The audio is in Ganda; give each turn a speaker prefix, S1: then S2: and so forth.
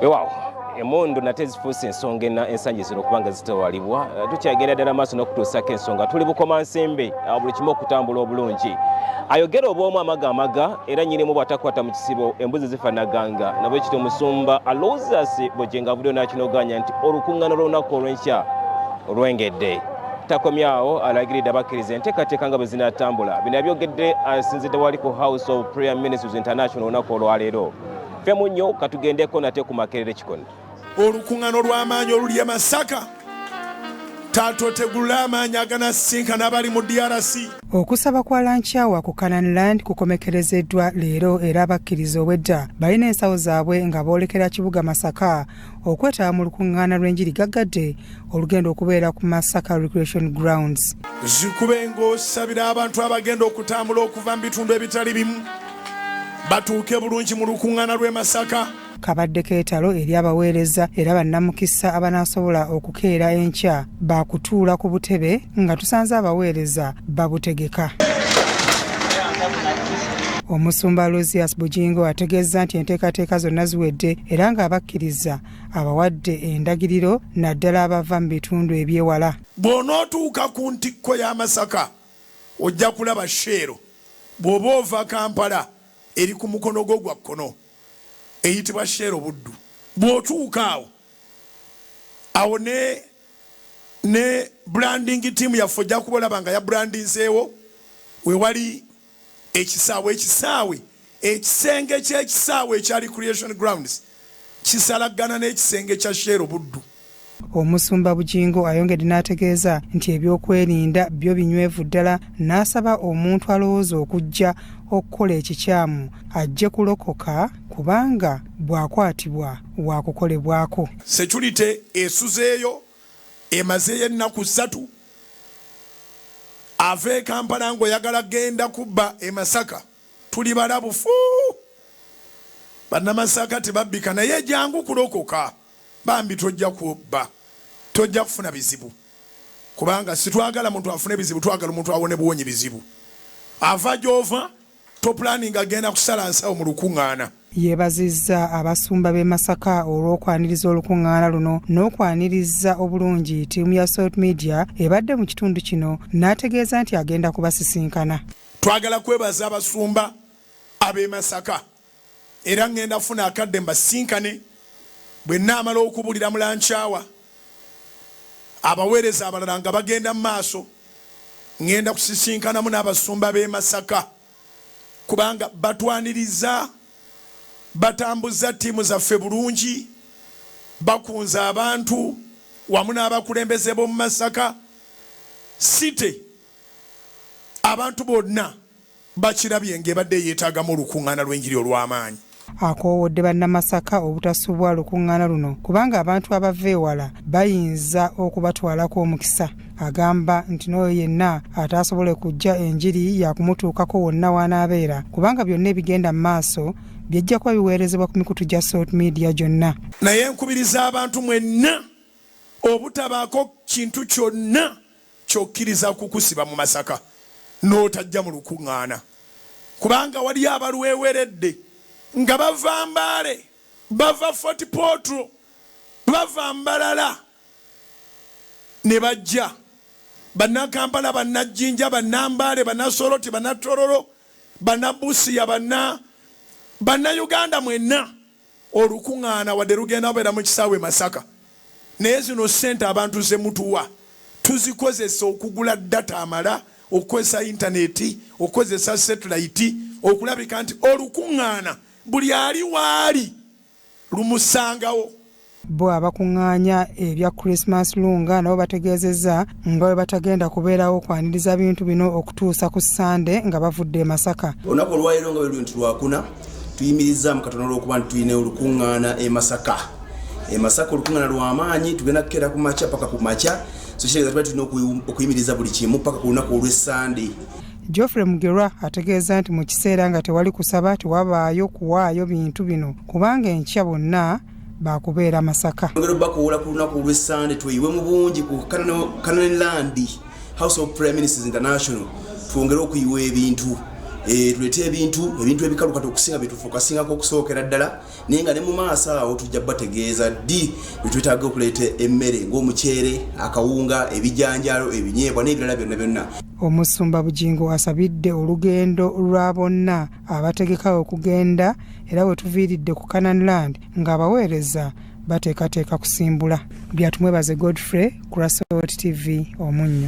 S1: Weewaawo, emmundu nate zifuuse ensonga ena ensangi zino okubanga zitawalibwa. Tukyagenda ddala maaso n'okutuusako ensonga. Tuli Bukomansimbi, buli kimu okutambula obulungi. Ayogera obw'omu amaga amaga era nnyinimu bw'atakwata mu kisibo embuzi zifanaganga. Nabwekityo omusumba Aloysius Bugingo avuddeyo n'akinoganya nti olukuŋŋaana lw'olunaku olw'enkya olwengedde. Takomyawo, alagiridde abakkiriza enteekateeka nga bwe zinaatambula. Bino yabyogedde asinzidde wali ku House of Prayer Ministries International olunaku olwaleero. Ffe munnyo katugendeko nate ku Makerere Kikoni.
S2: Olukuŋŋaana olw'amaanyi oluli e Masaka, taata otegulule amaanyi aganasisinkana abali mu DRC.
S3: Okusaba kwa lunch hour ku Canaan Land kukomekerezeddwa leero era abakkiriza obwedda balina ensawo zaabwe nga boolekera kibuga Masaka okwetaba mu lukuŋŋaana lw'enjiri gaggadde olugenda okubeera ku Masaka Recreation Grounds.
S2: Zikube ng'osabira abantu abagenda okutambula okuva mu bitundu ebitali bimu batuuke bulungi mu lukuŋŋaana lw'e Masaka.
S3: Kabadde keetalo eri abaweereza era bannamukisa abanaasobola okukeera enkya baakutuula ku butebe nga tusanze abaweereza babutegeka. Omusumba Aloysius Bugingo ategeezza nti enteekateeka zonna ziwedde era ng'abakkiriza abawadde endagiriro naddala abava mu bitundu eby'ewala.
S2: Bw'onootuuka ku ntikko ya Masaka ojja kulaba Shell, bw'oba ova Kampala eri ku mukono gwo gwa kkono eyitibwa Shell Buddu. Bw'otuuka awo, awo ne ne branding team yaffe ojja kuba olaba nga yabrandinzeewo we wali ekisaawe. Ekisaawe, ekisenge ky'ekisaawe ekya Recreation Grounds kisalagana n'ekisenge kya Shell Buddu.
S3: Omusumba Bugingo ayongedde n'ategeeza nti ebyokwerinda byo binywevu ddala, n'asaba omuntu alowooza okujja okukola ekikyamu ajje kulokoka kubanga bw'akwatibwa waakukolebwako.
S2: Security esuzeeyo, emazeeyo ennaku 3. Ava e Kampala ng'oyagala genda kubba e Masaka, tuli balabufu. Bannamasaka tebabbika, naye jangu kulokoka bambi, tojja kubba, tojja kufuna bizibu, kubanga sitwagala muntu afune bizibu, twagala omuntu awone buwonyi bizibu. Ava gy'ova topulaninga agenda kusala nsawo mu lukuŋŋaana.
S3: Yeebazizza abasumba b'e Masaka olw'okwaniriza olukuŋŋaana luno n'okwaniriza obulungi ttiimu ya Salt Media ebadde mu kitundu kino, n'ategeeza nti agenda kubasisinkana.
S2: Twagala kwebaza abasumba ab'e Masaka era ŋŋenda kufuna akadde mbasinkane bwe nnaamala okubuulira mu lunch hour, abaweereza abalala nga bagenda mu maaso. Ŋŋenda kusisinkanamu n'abasumba b'e Masaka kubanga batwaniriza, batambuza ttiimu zaffe bulungi, bakunze abantu wamu n'abakulembeze b'omu Masaka City. Abantu bonna bakirabye ng'ebadde yeetaagamu olukuŋŋaana lw'enjiri olw'amaanyi.
S3: Akoowodde bannamasaka obutasubwa lukuŋŋaana luno kubanga abantu abava ewala bayinza okubatwalako omukisa. Agamba nti n'oyo yenna ataasobole kujja enjiri yakumutuukako wonna w'anaabeera kubanga byonna ebigenda mu maaso bijja kuba biweerezebwa ku mikutu gya Salt Media gyonna.
S2: Naye nkubiriza abantu mwenna obutabaako kintu kyonna ky'okkiriza kukusiba mu Masaka n'otajja mu lukuŋŋaana, kubanga waliyo abalweweredde nga bava Mbale, bava Fort Portal, bava Mbarara ne bajja. Bannakampala, Bannajjinja, Bannambaale, Bannasoroti, Bannatororo, Bannabusia, Bannayuganda mwenna, olukuŋŋaana wadde lugenda kubeera mu kisaawe Masaka, naye zino ssente abantu ze mutuwa tuzikozesa okugula data amala, okukozesa intaneti, okukozesa satellite, okulabika nti olukuŋŋaana buli ali waali lumusangawo.
S3: Bo abakuŋŋaanya ebya Christmas Lunga nabo bategeezezza nga bwe batagenda kubeerawo okwaniriza bintu bino okutuusa ku Ssande nga bavudde e Masaka.
S4: Olunaku olwaleero nga bwe luli nti Lwakuna, tuyimirizzaamu katono olw'okuba nti tulina olukuŋŋaana e Masaka. E Masaka olukuŋŋaana lw'amaanyi, tugenda kukeera ku makya paka ku makya, so kitegeeza tuba tulina okuyimiriza buli kimu paka ku lunaku olw'Essande.
S3: Geoffrey Mugerwa ategeeza nti mu kiseera nga tewali kusaba tewabaayo kuwaayo bintu bino kubanga enkya bonna baakubeera Masaka.
S4: Ongera obakuwoola ku lunaku olw'Essande tweyiwe mu bungi ku Canaan Land House of Prayer Ministries International, twongere okuyiwa ebintu. Tuleete ebintu ebikalu kati okusinga byetufokassingako okusookera ddala, naye nga ne mu maaso awo tujja bategeeza ddi lwetwetaaga okuleeta emmere ng'omuceere, akawunga, ebijanjaalo, ebinyeebwa n'ebirala byonna byonna.
S3: Omusumba Bugingo asabidde olugendo lwa bonna abategeka okugenda, era we tuviiridde ku Canaan Land ng'abaweereza bateekateeka kusimbula. Byatumwebaze Godfrey ku Rasot TV Omunnyo.